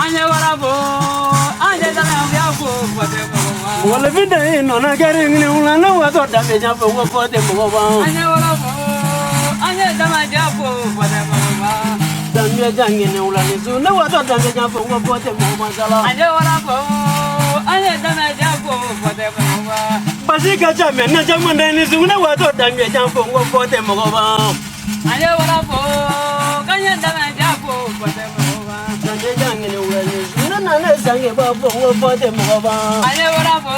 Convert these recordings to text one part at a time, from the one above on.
An ye wara fo, an ye damaja fo, fɔ tɛ mɔgɔ ban. Mɔgɔninfin dan ye nɔnɔ kɛra ŋini wula ne watɔ danbe jan fo n ko fɔ tɛ mɔgɔ ban. An ye wara fo, an ye damaja fo, fɔ tɛ mɔgɔ ban. Danbe jan ŋini wula ni su ne watɔ danbe jan fo n ko fɔ tɛ mɔgɔ ban sala. An ye wara fo, an ye damaja fo, fɔ tɛ mɔgɔ ban. Basi ka ca mɛ na caman da ni su ne watɔ danbe jan fo n ko fɔ tɛ mɔgɔ ban. An ye wara fo, k'an ye damaja fo, fɔ tɛ mɔgɔ ban. Danbe jan ŋini wula ni su ne na ne sange b'a fo n ko fɔ tɛ mɔgɔ ban. An ye wara fo,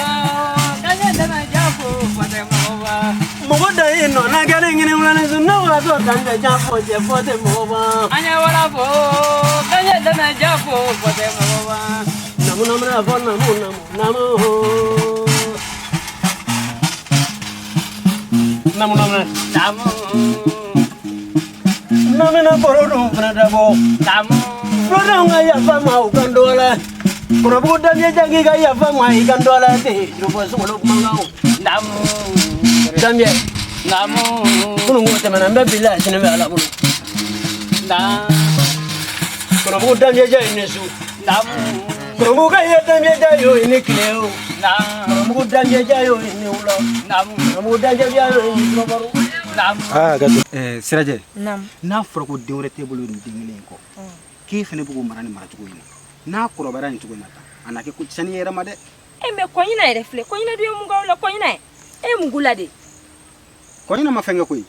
k'an ye damaja fo, fɔ tɛ mɔgɔ ban. Mɔgɔ dan ye nɔnɔ kɛra ŋini wula ni su ne watɔ danbe jan fo cɛ fɔ tɛ mɔgɔ ban. An ye wara fo, k'an ye damaja fo, fɔ tɛ mɔgɔ ban. Namu namu na fɔ namu namu namu. Namu namu. Namu. Namina baro dun fana dabɔ. Namu. Fulodenw ka yafa ma u kan dɔ la. Kɔrɔbugu danbe jangi ka yafa ma i kan dɔ la ten. Jurufɔ sɔgɔlɔ kumakanw. Namu. Danbe. Namu. Kununko tɛmɛna n bɛ bi la sini bɛ Ala bolo. Na. Kɔrɔbugu danbe ja ye ne su. Namu. Kɔrɔbugu ka ye danbe ja ye o ye ne tile o. Na. Kɔrɔbugu danbe ja ye o ye ne wula. Namu. Kɔrɔbugu danbe ja ye o ye ne sumabaro. Namu. Aa ka Sirajɛ. Naamu. N'a fɔra ko den wɛrɛ t'e bolo nin den kelen in kɔ, k'e fana bɛ k'o mara nin maracogo in na, n'a kɔrɔbayara nin cogo in na tan, a na kɛ ko tiɲɛni ye yɛrɛ ma dɛ. E mais Kɔɲina yɛrɛ filɛ, Kɔɲina dun ye mun k'aw la? Kɔɲina e ye mun k'u la de? Kɔɲina ma fɛn kɛ koyi,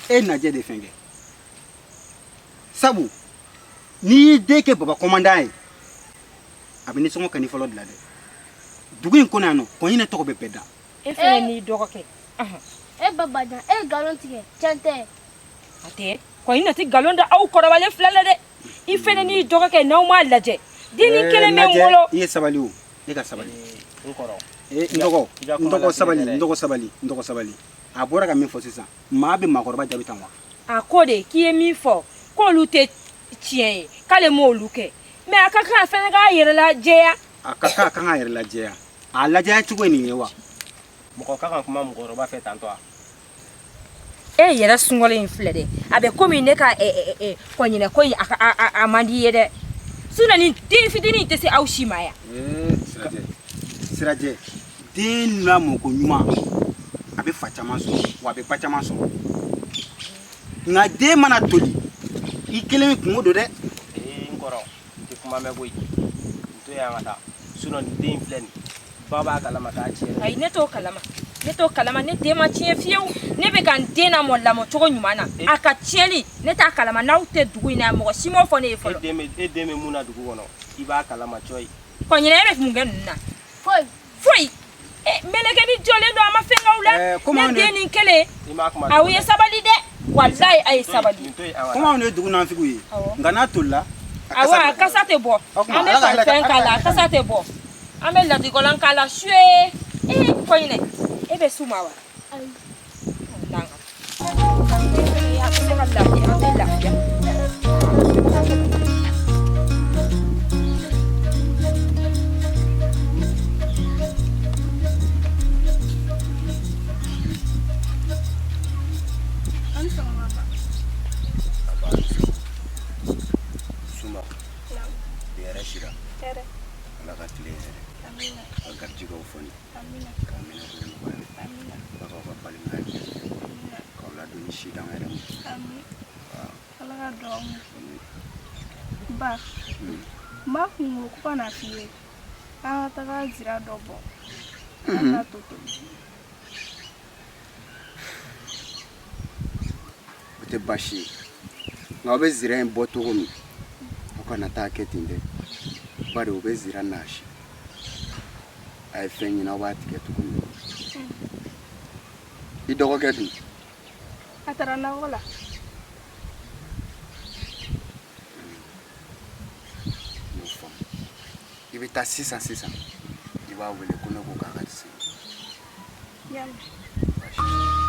e Najɛ de ye fɛn kɛ. Sabu n'i y'i den kɛ baba kɔmandan ye, a bɛ nisɔngɔ kɛ ni fɔlɔ dilan dɛ. Dugu in kɔnɔ yan nɔ, Kɔɲinɛ tɔgɔ bɛ bɛɛ da. E fɛnɛ n'i dɔgɔkɛ. E ba Bajan, e ye nkalon tigɛ, tiɲɛ tɛ. A tɛ. Kɔɲina tɛ nkalon da aw kɔrɔbalen fila la dɛ. I fɛnɛ n'i dɔgɔkɛ n'aw m'a lajɛ. Dennin kelen bɛ n bolo. I ye sabali o, e ka sabali. N kɔrɔ. N dɔgɔ, n dɔgɔ sabali, n dɔgɔ sabali, n dɔgɔ sabali. A bɔra ka min fɔ sisan, maa bɛ maakɔrɔba jaabi tan wa? A ko de k'i ye min fɔ k'olu tɛ tiɲɛ ye, k'ale m'olu kɛ. Mais a ka kan a fɛnɛ k'a yɛrɛ lajɛya. A ka kan a kan k'a yɛrɛ lajɛya. A lajɛya cogo ye nin ye wa? Mɔgɔ ka kan kuma mɔgɔkɔrɔba fɛ tantɔ wa? E yɛrɛ sunkalo in filɛ dɛ, a bɛ komi ne ka kɔɲinɛ ko in a man di i ye dɛ. Sinon nin den fitinin tɛ se aw si ma yan. Sirajɛ, Sirajɛ, den lamɔko ɲuman a bɛ fa caman sɔrɔ wa a bɛ ba caman sɔrɔ. Nka den mana toli i kelen kungo don dɛ. N kɔrɔ, n tɛ kuma mɛn koyi. N to yan ka taa. Sinon nin den in filɛ nin ba b'a kalama k'a tiɲɛ. Ayi, ne t'o kalama. Ne t'o kalama, ne den ma tiɲɛ fiyewu. Ne bɛ ka n den lamɔ lamɔcogo ɲuman na. A ka tiɲɛli, ne t'a kalama. N'aw tɛ dugu in na yan, mɔgɔ si m'o fɔ ne ye fɔlɔ. E den bɛ mun na dugu kɔnɔ, i b'a kalama cɔyi. Kɔɲinɛ, e bɛ mun kɛ ninnu na? Foyi. Foyi. Mɛlɛkɛnin jɔlen don, a ma fɛn k'aw la. Ne den nin kelen. Aw ye sabali dɛ. Walayi, a ye sabali. Komi anw de ye dugu nanfigiw ye, nka n'a tolila. Awɔ, a kasa tɛ bɔ. An bɛ parfum k'a la, a kasa tɛ bɔ. An bɛ latikɔlan k'a la suye. Ee Kɔɲinɛ, e bɛ s'u ma wa? Ayi. A bɛ se ka lafiya, an bɛ lafiya. Suma, bi hɛrɛ sira. Ala ka tile hɛrɛ. Ka garijɛgɛw foni. K'a minɛ k'o nɔgɔya. Ala k'aw ka balimaya diya. K'aw ladon ni si d'an yɛrɛ ma. Ala ka dugawu minɛ. Ba, n ba kun ko ko ka na f'i ye k'an ka taga zira dɔ bɔ. An ka to tobi. O tɛ baasi ye, nka aw bɛ zira in bɔ cogo min, aw kana taa kɛ ten dɛ, bari o bɛ zira nasi. A ye fɛn ɲini aw b'a tigɛ cogo min. I dɔgɔkɛ dun? A taara nakɔ la. N y'o faamu. I bɛ taa sisan sisan, i b'a wele ko ne ko k'a ka segin. Y'a mɛn.